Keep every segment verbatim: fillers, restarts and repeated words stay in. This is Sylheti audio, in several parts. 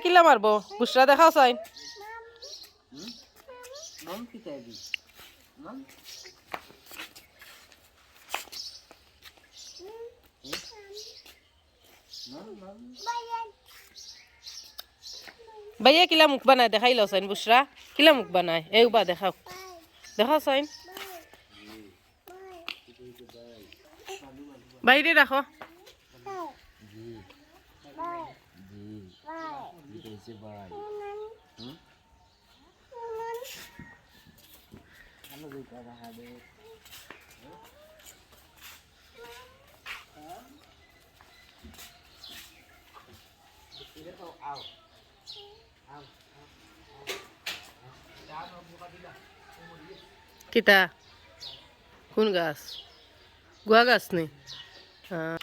কিলা মারবো? বুশরা দেখাও চাইন। হুম? মম কিতা দি? মম? হুম? মম, মম। ভাইয়া কিলা মুখ বানায় দেখাইল চাইন বুশরা। কিলা মুখ বানায়? এ উবা দেখাও। দেখাও চাইন। বাইরে রাখো। জি। জি। এটা হচ্ছে ভাই। হুম? কিতা? কোন গাছ? গুয়া গাছ নি? হ্যাঁ।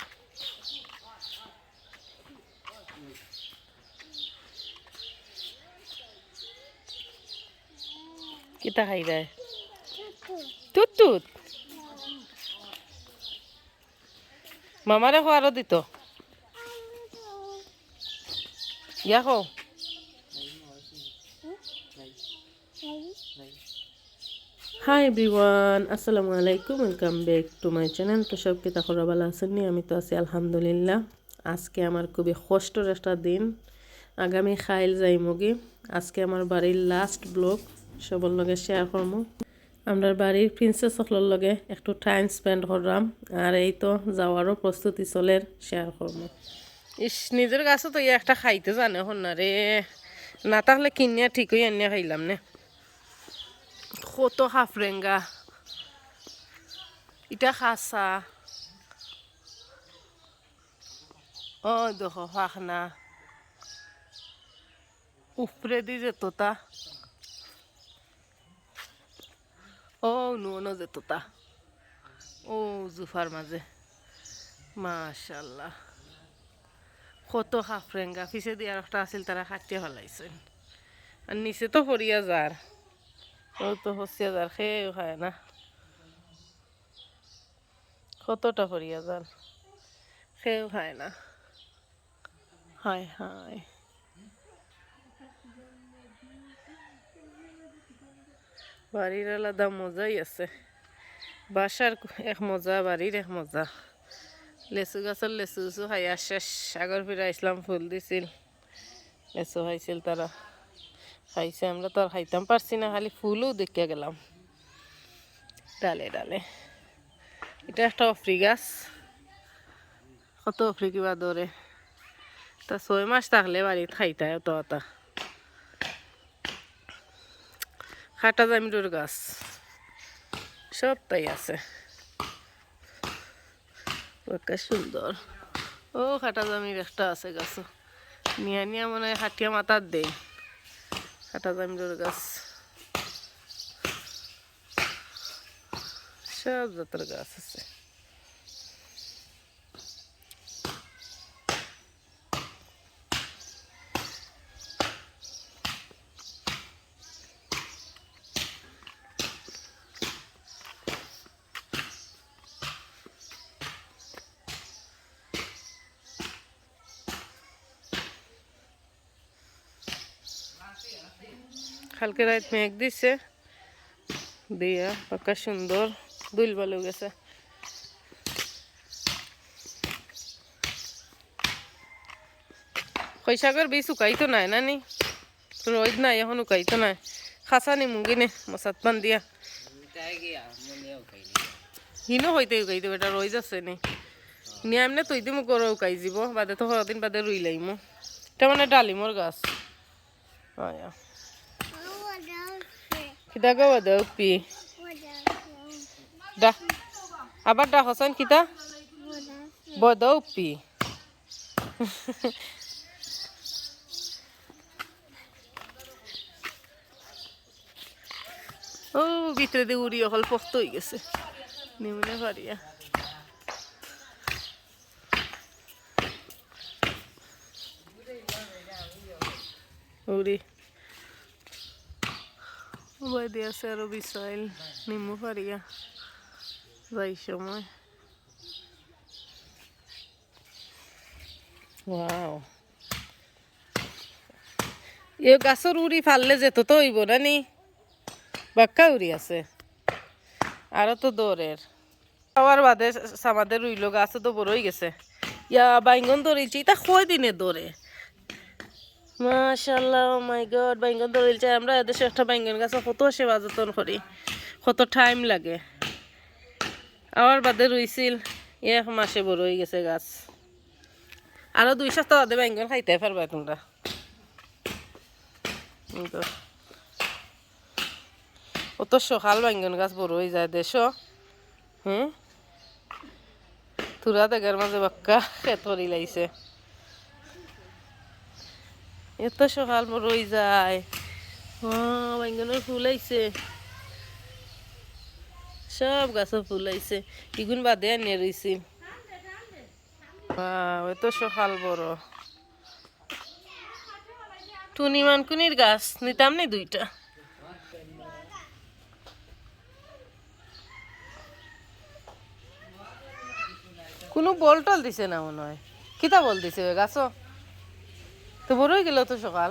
কিতা খাইবায়? তুত তুত। মামারে খোয়ারও দিত। ইয়া খো। Hi everyone, আসসালামু আলাইকুম, welcome back to my channel। তো সব কিতা খবর, ভালা আছইন নি? আমি তো আছি আলহামদুলিল্লাহ। আজকে আমার খুবই কষ্টর একটা দিন। আগামী খাইল যাইমুগি। আজকে আমার বাড়ির last vlog, সবর লগে share করমু। আমরার বাড়ির princess অকলর লগে একটু time spend করলাম। আর এই তো যাওয়ারও প্রস্তুতি চলের, share করমু। ইস, নিজর গাছো তো ইয়া একটা খাইতে জানে হন না রে, না থাকলে কিনিয়া ঠিক অইয়া আনিয়া খাইলাম নে। কত হাফরেঙ্গা, ইটা খাসা। ও দেখো, ফাখনা। উপরেদি যেততা। ও নুনো যেততা। ও জুফার মাঝে। মাশাআল্লাহ। কত হাফরেঙ্গা। পিছেদি আর একটা আছিল, তারা কাটিয়া ফালাইছইন। আর নিচে তো পড়িয়া যার। ও তো হসিয়া যার, কেউ খায় না। কতটা পড়িয়া যার, কেউ খায় না। হায় হায়। বাড়ির আলাদা মজাই আছে। বাসার এক মজা, বাড়ির এক মজা। লেচু গাছর লেচু উচু খাইয়া শেষ। আগর ফিরা ইসলাম ফুল দিছিল, লেচু খাইছিল তারা, খাইছে। আমরা তো আর খাইতাম পারছি না, খালি ফুলও দেখিয়া গেলাম ডালে ডালে। ইটা একটা অফরি গাছ। কত অফরি কিবা ধরে। তা ছয় মাস থাকলে বাড়িত খাইতায় অত অতা। কাটা জামিরর গাছ সবটাই আছে। বাক্কা সুন্দর। ও কাটা জামির একটা আছে গাছো। নিয়া নিয়া মনে হয় কাটিয়া মাথাত দেই। কাটা জামিরর গাছ। সব জাতর গাছ আছে। কালকে রাইত মেঘ দিছে, দিয়া বাক্কা সুন্দর ধুইল বালু গেছে। কইশাকর বীজ শুকাইতো নায় না নি? রইদ নাই, এখন শুকাইতো নায়। খাসা নিমুগি নে, মশাত বান্ধিয়া। হিনো হইতে শুকাইতো, বেটা রইদ আছে নি। নিয়া এমনে তৈ দিমু, গরো শুকাই যিবো, বাদে তো কয়দিন বাদে রুই লাইমু। ইটা মানে ডালিমর গাছ। আয়া। কিতা গো বাদা উপি? ডা-, আবার ডাকছইন কিতা? বদা উপি। ও, ভিতরেদি উড়ি অকল পক্ত অই গেছে। নিমুনে পারিয়া। উড়ি। উবায়দি আছে আরো বিছাইল। নিমু পারিয়া। যাই সময়। Wow. এ গাছর উড়ি ফাললে যেত তো অইবো না নি? বাক্কা উড়ি আছে। আরো তো দৌড়ের। আবার বাদে সামাদে রইল, গাছও তো বড় অইগেছে। ইয়া, বাইঙ্গন ধরিলছে, ইতা কয় দিনে ধরে? মাশাআল্লাহ, oh my God, বাইঙ্গন ধরিলছে। আমরা এদেশে একটা বাইঙ্গন গাছ কত সেবা যত্ন করি, কত টাইম লাগে। আবার বাদে রইছিল, এক মাসে বড় অইগেছে গাছ। আরো দুই সপ্তাহ বাদে বাইঙ্গন খাইতায় পারবায় তুমরা। কিন্তু অত সকাল বাইঙ্গন গাছ বড় অইযায় দেশো। হুম, থুড়া জাগার মাঝে বাক্কা খেত করিলাইছে। এত সকাল বড় অইযায়। ওয়া, বাইঙ্গনর ফুল আইছে। সব গাছো ফুল আইছে। ইগুন বাদে আনিয়া রইছিল। ওয়া, এত সকাল বড়। টুনি মানকুনির গাছ নিতাম নি দুইটা। কুনু বল টল দিছে না মনে অয়। কিতা বল দিছে ওই গাছো? তো বড় অইগেল তো সকাল।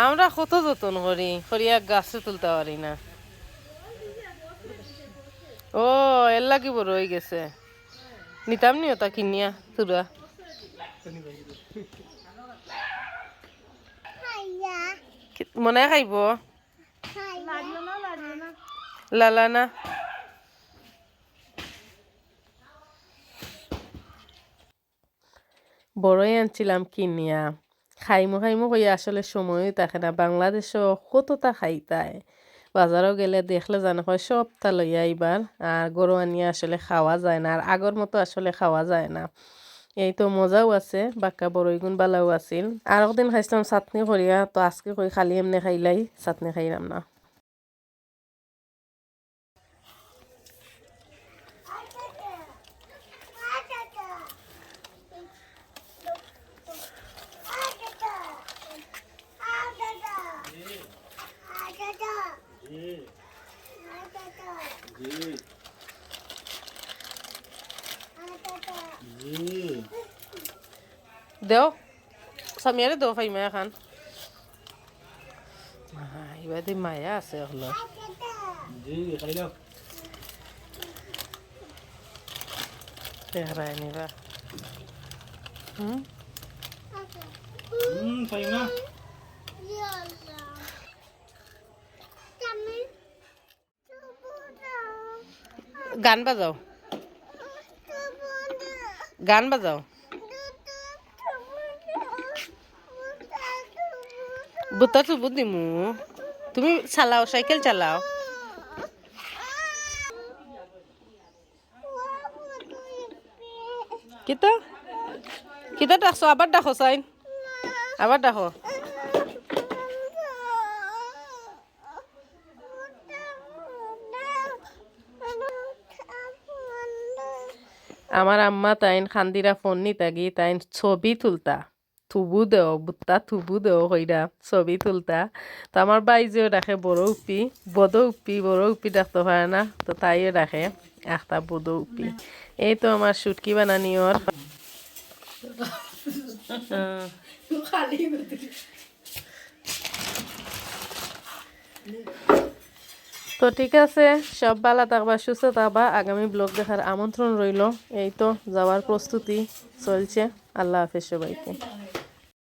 আমরা কত যত্ন করি, করি এক গাছও তুলতা পারি না। ও, এর লাগি বড় অইগেছে। নিতাম নি ওটা কিনিয়া, থুড়া। কি-, মনে খাইবো? লালা না। বড়ই আনছিলাম কিনিয়া। খাইমু খাইমু কইয়া আসলে সময়ই থাকে না। বাংলাদেশো কততা খাইতায়। বাজারো গেলে দেখলে জানো কয় সবতা লইয়া আইবার। আর ঘরো আনিয়া আসলে খাওয়া যায় না। আর আগর মতো আসলে খাওয়া যায় না। এই তো মজাও আছে, বাক্কা বড়ইগুন বালাও আছিল। আর একদিন খাইছিলাম চাটনি করিয়া, তো আজকে কই খালি এমনে খাইলাই, চাটনি খাইলাম না। দেও, সামিয়ারে দেও, ফাইমা এখান। মা, ইবাদি মায়া আছে হলো। জি, খাইলাম। চেহারা নিবা। হুম? হুম, ফাইমা। গান বাজাও, গান বাজাও। বুতা থুবু দিমু, তুমি চালাও, সাইকেল চালাও। কিতা? কিতা ডাকছো? আবার ডাকো চাইন, আবার ডাকো। আমার আম্মা তাইন কান্দিরা ফোন নিতাগি, তাইন ছবি তুলতা। থুবু দেও, বুত্তা থুবু দেও কইরা ছবি তুলতা। তো আমার বাইজেও ডাকে বড় উপি, বড় উপি, বড় উপি ডাকতে পারে না, তো তাইও ডাকে আখতা বড় উপি। এই তো আমার শুটকি বানানি ওর। হ্যাঁ। তো ঠিক আছে, সব ভালা থাকবা, সুস্থ থাকবা। আগামী ব্লগ দেখার আমন্ত্রণ রইল। এই তো যাওয়ার প্রস্তুতি চলছে। আল্লাহ হাফেজ সবাইকে।